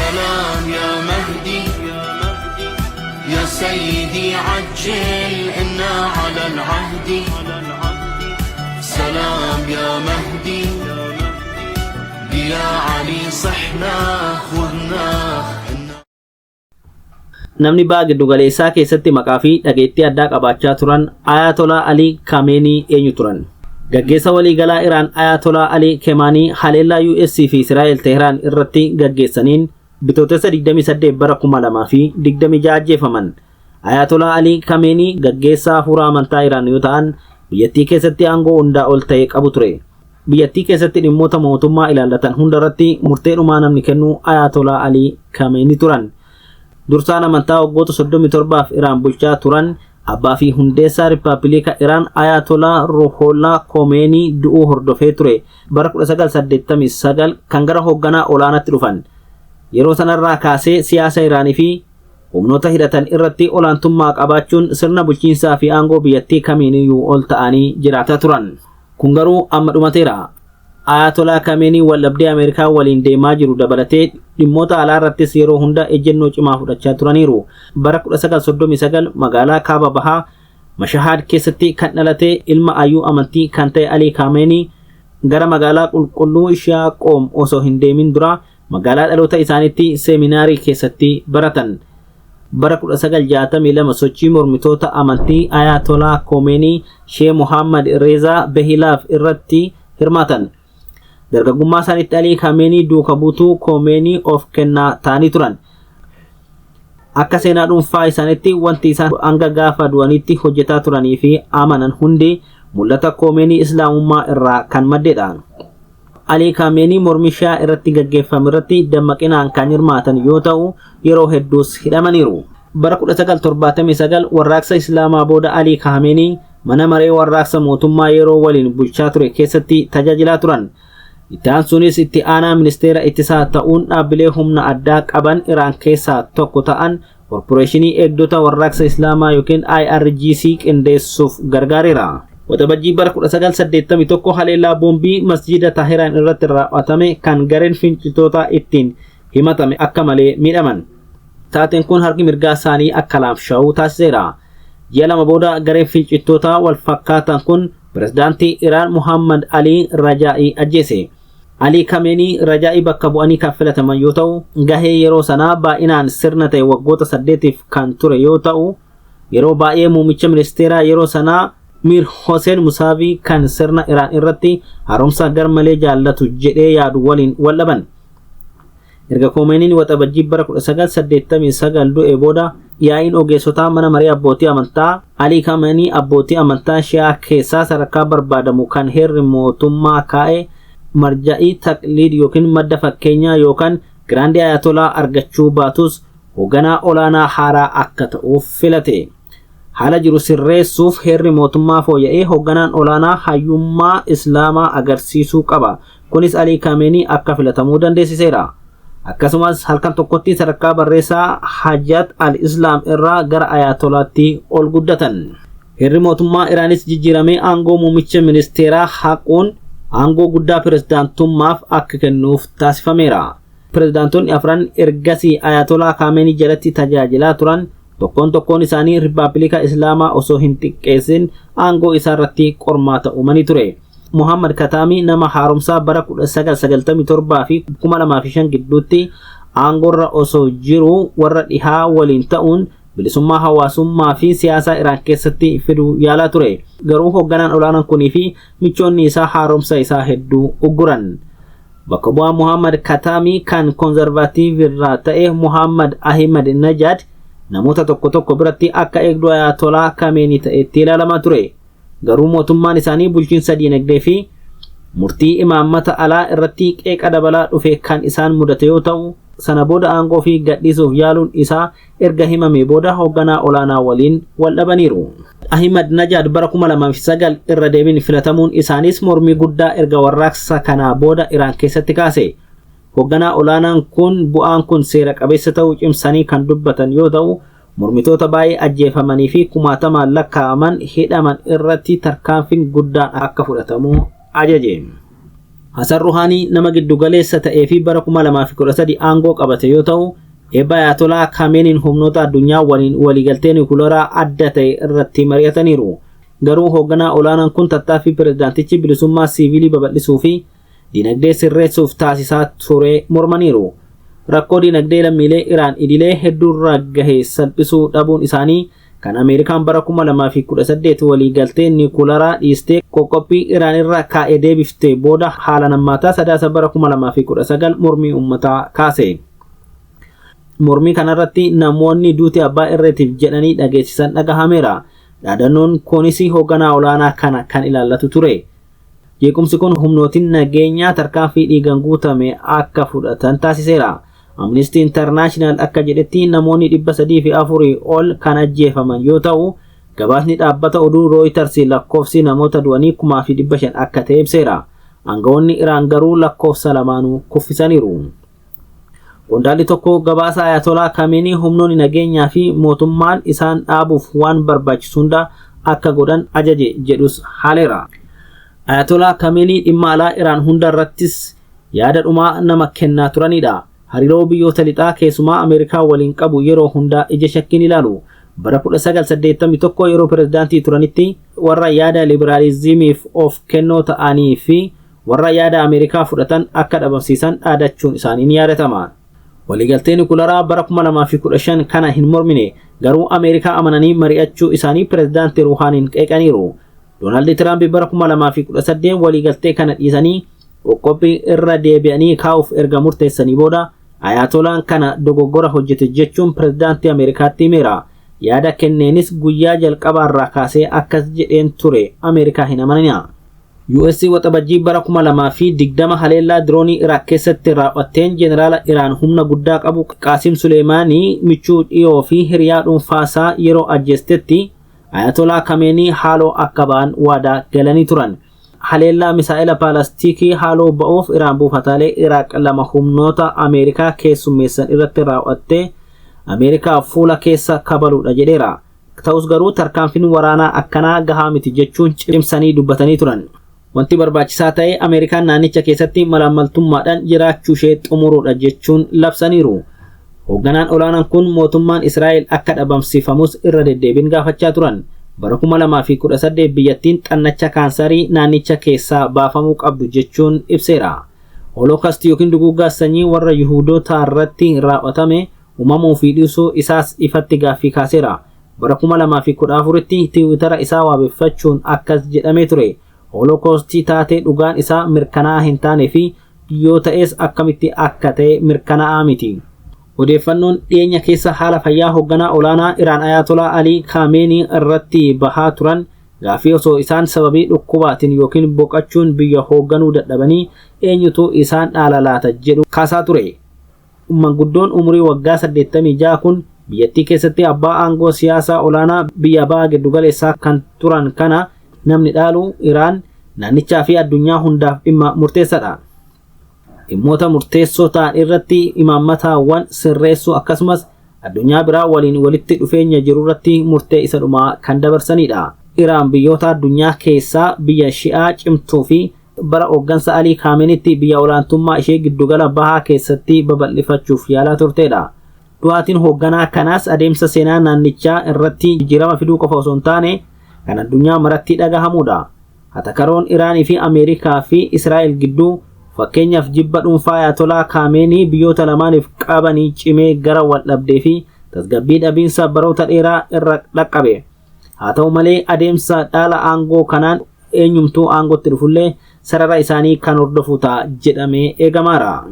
سلام يا مهدي يا سيدي عجل إنا على العهد. سلام يا مهدي يا علي صحنا خذنا. Namni ba'a giddugaleessaa keessatti maqaa fi dhageettii addaa qabaachaa turan Ayatolaa Alii Kameenii eenyu turan? Gaggeessa waliigalaa Iraan Ayatolaa Alii Kemaanii haleellaa US fi Israa'el Teheraan irratti gaggeessaniin Bitootessa 28 bara 2026 ajjeefaman. Ayatolaa Alii Kameenii gaggeessaa hafuura amantaa Iraan yoo ta'an, biyyattii keessatti aangoo hundaa ol ta'e qabu ture. Biyyattii keessatti dhimmoota mootummaa ilaallatan hundarratti murtee dhumaa namni kennu Ayatolaa Alii Kameenii turan. Dursaan amantaa waggoota 37f Iraan bulchaa turan, abbaa fi hundeessaa Riippaabilika Iraan Ayatolaa Ruholaa Komeenii du'uu hordofee ture bara 1989 kan gara hoogganaa olaanaatti dhufan. Yeroo sanarraa kaasee siyaasa Iraanii fi humnoota hidhatan irratti olaantummaa qabaachuun sirna bulchiinsaa fi aangoo biyyattii kamiiniyyuu ol ta'anii jiraataa turan. Kun garuu amma dhumateera. Ayatolaa Kameenii waldhabdee Ameerikaa waliin deemaa jiru dabalatee dhimmoota alaa irrattis yeroo hunda ejjennoo cimaa fudhachaa turaniiru. Bara 1939 magaalaa Kaaba Bahaa Mashahaad keessatti kan dhalate ilma ayyuu amantii kan ta'e Alii Kameenii gara magaalaa qulqulluu Shi'aa Qoom osoo hin deemin dura magaalaa dhaloota isaaniitti seeminaarii keessatti baratan. Bara 1962 sochii mormitoota amantii Ayatolaa Komeenii Shee Muhammad Reezaa Behilaaf irratti hirmaatan. Dargaggummaa isaaniitti Alii Kameenii duuka buutuu Komeenii of kennaa ta'anii turan. Akka seenaa dhuunfaa isaaniitti wanti isaan hanga gaafa du'anitti hojjetaa turanii fi amanan hundi mul'ata Komeenii Islaamummaa irraa kan maddedha. Alii Kameenii mormii Shi'aa irratti gaggeeffame irratti dammaqinaan kan hirmaatan yoo ta'u, yeroo hedduus hidhamaniiru. Bara 1979 warraaqsa Islaamaa booda Alii Kameenii mana maree warraaqsa mootummaa yeroo waliin bulchaa ture keessatti tajaajilaa turan. Itti aansuunis itti aanaa ministeera ittisaa ta'uun dhaabbilee humna addaa qaban Iraan keessaa tokko ta'an Korporeeshinii Eegdota Warraaqsa Islaamaa yookiin IRGC qindeessuuf gargaareera. Waxabajjii bara 1981 haleellaa boombii masjiida Taahiraan irratti raawwatame kan gareen finciltootaa ittiin himatame akka malee miidhaman. Taateen kun harki mirgaa isaanii akka laamsha'u taasiseera. Ji'a 2 booda gareen finciltootaa wal fakkaatan kun pirezidaantii Iraan Muhammad Alii Rajaa'ii ajjeese. Alii Kameenii Rajaa'ii bakka bu'anii kan filataman yoo ta'u, gahee yeroo sanaa baay'inaan sirna ta'e waggoota 8f kan ture yoo ta'u, yeroo baay'ee muummicha ministeeraa yeroo sanaa Mir Hossein Musaavii kan sirna Iraan irratti haaromsa garmalee jaallatu jedhee yaadu waliin wal dhaban. Erga Komeeniin Waxabajjii bara 1989 du'e booda yaa'iin ogeessotaa mana maree abbootii amantaa Alii Kameenii abbootii amantaa Shi'aa keessaa sadarkaa barbaadamu kan heerri mootummaa kaa'e marja'ii taqliid yookiin madda fakkeenyaa yookaan Giraandii Ayatolaa argachuu baatus hoogganaa olaanaa haaraa akka ta'uuf filate. Haala jiru sirreessuuf heerri mootummaa fooyya'ee hoogganaan olaanaa hayyummaa Islaamaa agarsiisuu qaba. Kunis Alii Kameenii akka filatamuu dandeessiseera. Akkasumas halkan tokkotti sadarkaa barreessaa Hajjat al-Islaam irraa gara Ayatolaatti ol guddatan. Heerri mootummaa Iraanis jijjiiramee aangoo muummicha ministeeraa haquun aangoo guddaa pirezidaantummaaf akka kennuuf taasifameera. Pirezidaantonni afran ergasii Ayatolaa Kameenii jalatti tajaajilaa turan tokkoon tokkoon isaanii Riippaabilika Islaamaa osoo hin xiqqeessin aangoo isaarratti qormaata uumanii ture. Muhammad Kataamii nama haaromsaa bara 1997 fi 2005 gidduutti aangoorra osoo jiru warra dhihaa waliin ta'uun bilisummaa hawaasummaa fi siyaasaa Iraan keessatti fiduu yaalaa ture. Garuu hoogganaan olaanaan kunii fi michoonni isaa haaromsa isaa hedduu ugguran. Bakka bu'aa Muhammad Kataamii kan konzervaatiiv irraa ta'e Muhammad Ahimad Najad namoota tokko tokko biratti akka eegduu Ayatolaa Kameenii ta'etti ilaalamaa ture. Garuu mootummaan isaanii bulchiinsa diinagdee fi murtii imaammata alaa irratti qeeqa dabalaa dhufe kan isaan mudate yoo ta'u, sana booda aangoo fi gadhiisuuf yaaluun isaa erga himame booda hoogganaa olaanaa waliin wal dhabaniiru. Ahimad Najaad bara 2009 irra deebiin filatamuun isaanis mormii guddaa erga warraaqsa kanaa booda Iraan keessatti kaase. Hoogganaa olaanaan kun bu'aan kun seera qabeessa ta'uu cimsanii kan dubbatan yoo ta'u, mormitoota baay'ee ajjeefamanii fi kumaatamaan lakkaa'aman hidhaman irratti tarkaanfiin guddaan akka fudhatamu ajaje. Hasan Ruhaanii nama giddugaleessa ta'ee fi bara 2013 aangoo qabate yoo ta'u, eebba Ayatolaa Kameeniin humnoota addunyaa waliin waliigaltee niwukilaraa adda ta'e irratti mari'ataniiru. Garuu hoogganaa olaanaan kun tattaaffii pirezidaantichi bilisummaa siivilii babal'isuu fi dinagdee sirreessuuf taasisaa ture mormaniiru. Rakkoo dinagdee lammiilee Iraan idilee hedduurra gahe salphisuu dhabuun isaanii kan Ameerikaan bara 2018 waliigaltee niwukilaraa dhiistee qoqqophii Iraan irra kaa'ee deebifte booda haala nammaataa sadaasa bara 2019 mormii uummataa kaase. Mormii kanarratti namoonni duuti abbaa irreetiif jedhanii dhageessisan dhagahameera. Dhaadannoon kunis hoogganaa olaanaa kana kan ilaallatu ture. Jeequmsi kun humnootiin nageenyaa tarkaanfii dhiigaan guutame akka fudhatan taasiseera. Amnesty International akka jedhetti namoonni 304 ol kan ajjeefaman yoo ta'u, gabaasni dhaabbata oduu Reuters lakkoofsi namoota du'anii 5,500 akka ta'e ibseera. Aangawoonni Iraan garuu lakkoofsa lamaanuu kuffisaniiru. Qondaalli tokko gabaasa Ayatolaa Kameenii humnoonni nageenyaa fi mootummaan isaan dhaabuuf waan barbaachisu hunda akka godhan ajaje jedhus haaleera. Ayatolaa Kameenii dhimma alaa Iraan hunda irrattis yaada dhumaa nama kennaa turanidha. Hariiroo biyyoota lixaa keessumaa Ameerikaa waliin qabu yeroo hundaa ija shakkiin ilaalu. Bara 1981 yeroo pirezidaantii turanitti warra yaada liberaalizimiif of kennoo ta'anii fi warra yaada Ameerikaa fudhatan akka dhabamsiisan dhaadachuun isaanii ni yaadatama. Waliigaltee niwukilaraa bara 2015 kana hin mormine, garuu Ameerikaa amananii mari'achuu isaanii pirezidaantii Ruuhaaniin qeeqaniiru. Doonaald Tiraamp bara 2018 waliigaltee kana dhiisanii qoqqophii irra deebi'anii kaa'uuf erga murteessanii booda Ayatolaan kana dogoggora hojjete jechuun pirezidaantii Ameerikaatti himeera. Yaada kenneenis guyyaa jalqabaarraa kaasee akkas jedheen ture, Ameerikaa hin amanina. US waxabajjii bara 2020 haleellaa diroonii Iraaq keessatti raawwatteen jeneraala Iraan humna guddaa qabu Qaasim Suleemaanii michuu dhiyoo fi hiriyaa dhuunfaasaa yeroo ajjeestetti Ayatolaa Kameenii haaloo akka ba'an waadaa galanii turan. Haleellaa misaa'ila baalastiikii haaloo ba'uuf Iraan buufataalee Iraaq lama humnoota Ameerikaa keessummeessan irratti raawwattee Ameerikaa fuula keessa kabaluudha jedheera. Ta'us garuu tarkaanfiin waraanaa akkanaa gahaa miti jechuun cimsanii dubbatanii turan. Wanti barbaachisaa ta'e Ameerikaan naannicha keessatti malaammaltummaadhaan jiraachuu ishee xumuruudha jechuun labsaniiru. Hoogganaan olaanaan kun mootummaan Israa'el akka dhabamsiifamus irra deddeebiin gaafachaa turan. Bara 2018 biyyattiin xannacha kaansarii naannicha keessaa baafamuu qabdu jechuun ibseera. Holokaast yookiin duguuggaa sanyii warra Yihuudootaa irratti raawwatame uumamuu fi dhiisuu isaas ifatti gaaffii kaaseera. Bara 2014tti tiwiitara isaa waabeffachuun akkas jedhamee ture. Holokoostii taatee dhugaan isaa mirkanaa'aa hin taanee fi yoo ta'es akkamitti akka ta'e mirkanaa'aa miti. Odeeffannoon dhiyeenya keessa haala fayyaa hoogganaa olaanaa Iraan Ayatolaa Alii Kaameenii irratti bahaa turan gaaffii osoo isaan sababii dhukkubaatiin yookiin boqachuun biyya hoogganuu dadhabanii eenyutu isaan dhaala laata jedhu kaasaa ture. Manguddoon umurii waggaa 86 kun biyyattii keessatti abbaa aangoo siyaasaa olaanaa biyya baha giddugaleessaa kan turan kana namni dhaalu Iraan naannichaa fi addunyaa hundaaf dhimma murteessaadha. Dhimmoota murteessoo ta'an irratti imaammataawwan sirreessuu akkasumas addunyaa biraa waliin walitti dhufeenya jiru irratti murtee isa dhumaa kan dabarsanidha. Iraan biyyoota addunyaa keessaa biyya shi'aa cimtuu fi bara hooggansa Alii Kaamenitti biyya olaantummaa ishee giddugala bahaa keessatti babal'ifachuuf yaalaa turtedha. Du'aatiin hoogganaa kanaas adeemsa seenaa naannichaa irratti jijjiirama fiduu qofa osoo hin taane kan addunyaa maratti dhagahamudha. Hatakaroon Iraanii fi Ameerikaa fi Israa'el gidduu fakkeenyaaf jibba dhuunfaa Ayatolaa Kaameenii biyyoota lamaaniif qabanii cimee gara wal dhabdee fi tasgabbii dhabiinsa baroota dheeraa irra dhaqqabe. Haa ta'u malee adeemsa dhaala aangoo kanaan eenyumtuu aangootti dhufullee sarara isaanii kan hordofu ta'a jedhamee eegamaara.